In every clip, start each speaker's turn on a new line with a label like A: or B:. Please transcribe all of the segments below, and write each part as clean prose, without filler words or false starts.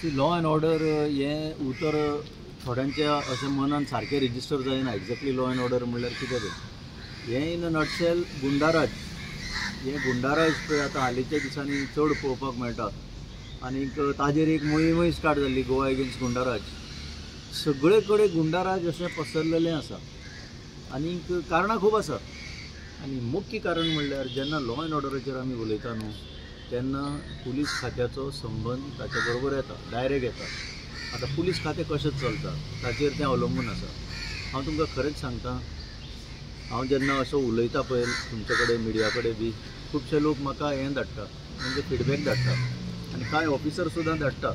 A: C, law and order हें उतर थोड्यांच्या अशें मनान सारकें रजिस्टर जायना. एक्झॅक्टली लॉ अँड ऑर्डर म्हणल्यार कितें तें, हें इन अ नटशेल गुंडाराज. हें गुंडाराज पळय आतां हालींच्या दिसांनी चड पळोवपाक मेळटा आनीक ताजेर एक मोहिमूय स्टार्ट जाल्ली, गोवा एगेन्स्ट गुंडाराज. सगळे कडेन गुंडाराज अशें पसरलेलें आसा आनीक कारणां खूब आसा. आनी मुख्य कारण म्हणल्यार जेन्ना लॉ अँड ऑर्डराचेर आमी उलयता न्हू तेन्ना पुलीस खात्याचो संबंद ताच्या बरोबर येता, डायरेक्ट येता. आतां पुलीस खातें कशें चलता ताचेर तें अवलंबून आसा. हांव तुमकां खरेंच सांगता, हांव जेन्ना असो उलयता पळय तुमचे कडेन, मिडिया कडेन बी, खुबशे लोक म्हाका हें धाडटा, म्हणजे फिडबॅक धाडटा आनी कांय ऑफिसर सुद्दां धाडटा.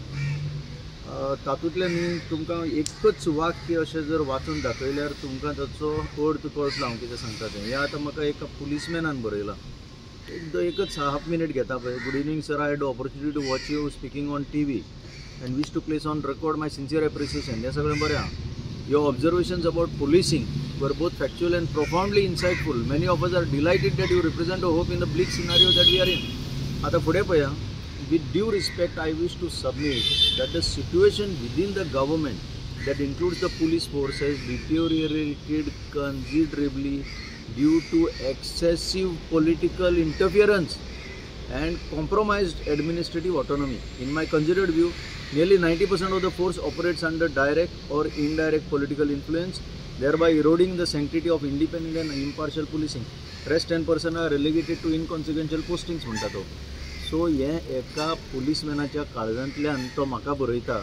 A: तातूंतल्यान न्ही तुमकां एकच वाक्य अशें जर वाचून दाखयल्यार तुमकां ताचो अर्थ कळटलो हांव कितें सांगता तें. हें आतां म्हाका एका पुलीसमॅनान बरयलां. एकच हाफ मिनीट घेता पळय. Good evening sir, I had the opportunity to watch you speaking on TV and wish to place on record my sincere appreciation. हें सगळें बरें आहा. Your observations about policing were both factual and profoundly insightful. Many of us are delighted that you represent a hope in the bleak scenario that we are in. आतां फुडें पळया. With due respect, I wish to submit that the situation within the government that includes the police force has deteriorated considerably due to excessive political interference and compromised administrative autonomy. In my considered view, nearly 90% of the force operates under direct or indirect political influence, thereby eroding the sanctity of independent and impartial policing. Rest 10% are relegated to inconsequential postings म्हणटा तो. So हें एका पुलीसमॅनाच्या काळजांतल्यान तो म्हाका बरयता.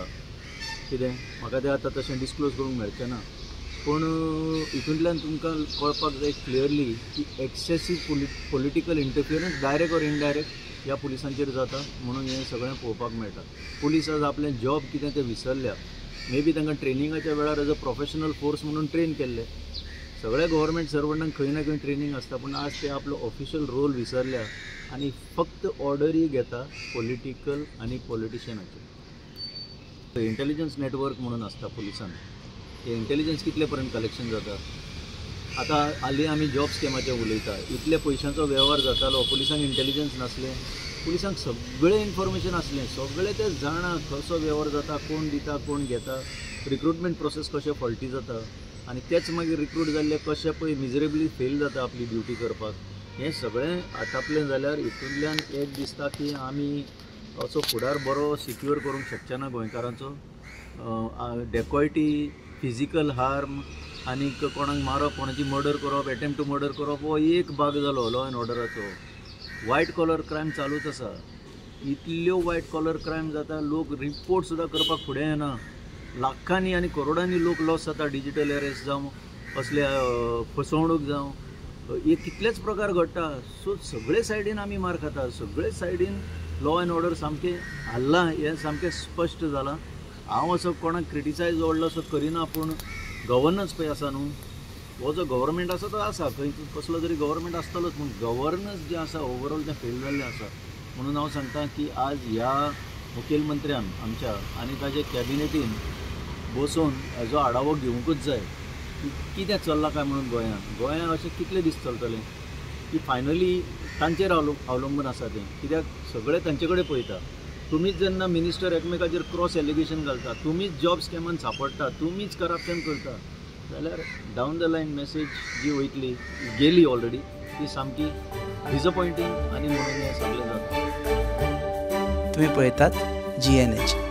A: कितें म्हाका तें आतां तशें डिस्क्लोज करूंक मेळचें ना, पूण हितूंतल्यान तुमकां कळपाक जाय क्लियरली की excessive political interference direct or indirect ह्या पुलिसांचेर जाता म्हणून हें सगळें पळोवपाक मेळटा. पुलीस आज आपलें जॉब कितें तें विसरल्या. मे बी तांकां ट्रेनिंगाच्या वेळार एज अ प्रोफेशनल फोर्स म्हणून ट्रेन केल्ले. सगळ्या गव्हर्मेंट सर्वंटांक खंय ना खंय ट्रेनींग आसता, पूण आज ते आपलो ऑफिशियल रोल विसरल्या आनी फक्त ऑर्डरी घेता पॉलिटिकल आनी पॉलिटिशियनाच्यो. इंटेलिजन्स नेटवर्क म्हणून आसता पुलिसान, हे इंटेलिजन्स कितले पर्यंत कलेक्शन जाता. आतां हालीं आमी जॉब स्कॅमाचेर उलयता, इतले पयशांचो वेव्हार जातालो, पुलिसांक इंटेलिजन्स नासलें, पुलिसांक सगळें इन्फॉर्मेशन आसलें, सगळें ते जाणा कसो वेव्हार जाता, कोण दिता कोण घेता, रिक्रुटमेंट प्रोसेस कशें फॉल्टी जाता आनी तेच मागीर रिक्रूट जाल्ले कशे पळय मिजरेबली फेल जाता आपली ड्युटी करपाक. हें सगळें आटापलें जाल्यार हितूंतल्यान एक दिसता की आमी असो फुडार बरो सिक्युअर करूंक शकचे ना गोंयकारांचो. डेकॉयटी, फिजिकल हार्म आनीक कोणाक मारप, कोणाची मर्डर करप, एटेम्प्ट टू मर्डर करप हो एक भाग जालो लॉ एंड ऑर्डराचो. वायट कॉलर क्रायम चालूच आसा. इतल्यो वायट कॉलर क्रायम जाता, लोक रिपोर्ट सुद्दां करपाक फुडें येना. लाखांनी आनी करोडांनी लोक लॉस जाता, डिजिटल अरेस्ट जावं, असले फसवणूक जावं, हे कितलेच प्रकार घडटा. सो सगळे सायडीन आमी मार खाता, सगळे सायडीन लॉ एंड ऑर्डर सामकें हाल्लां हें सामकें स्पश्ट जालां. हांव असो कोणाक क्रिटिसायज व्हडलो असो करिना, पूण गवर्नन्स पळय आसा न्हू, हो जो गव्हर्मेंट आसा तो आसा, खंय कसलो तरी गव्हर्मेंट आसतलोच, पूण गवर्नन्स जें आसा ओवरऑल तें फेल जाल्लें आसा. म्हणून हांव सांगता की आज ह्या मुखेलमंत्र्यान आमच्या आनी ताजे कॅबिनेटीन बसोवन हेजो आढावो घेवंकूच जाय की कितें चल्लां काय म्हणून गोंयांत. गोंयांत अशें कितले दीस चलतलें की फायनली तांचेर अवलंबून आसा तें, कित्याक सगळें तांचे कडेन पळयता. तुमीच जेन्ना मिनिस्टर एकमेकाचेर क्रॉस एलिगेशन घालता, तुमीच जॉब स्कॅमान सांपडटा, तुमीच करप्शन करता, जाल्यार डावन the line message जी वयतली, गेली ऑलरेडी, ती सामकी डिसअपॉयंटींग आनी म्हणून हें सगळें जाता.
B: तुमी पळयतात GNH.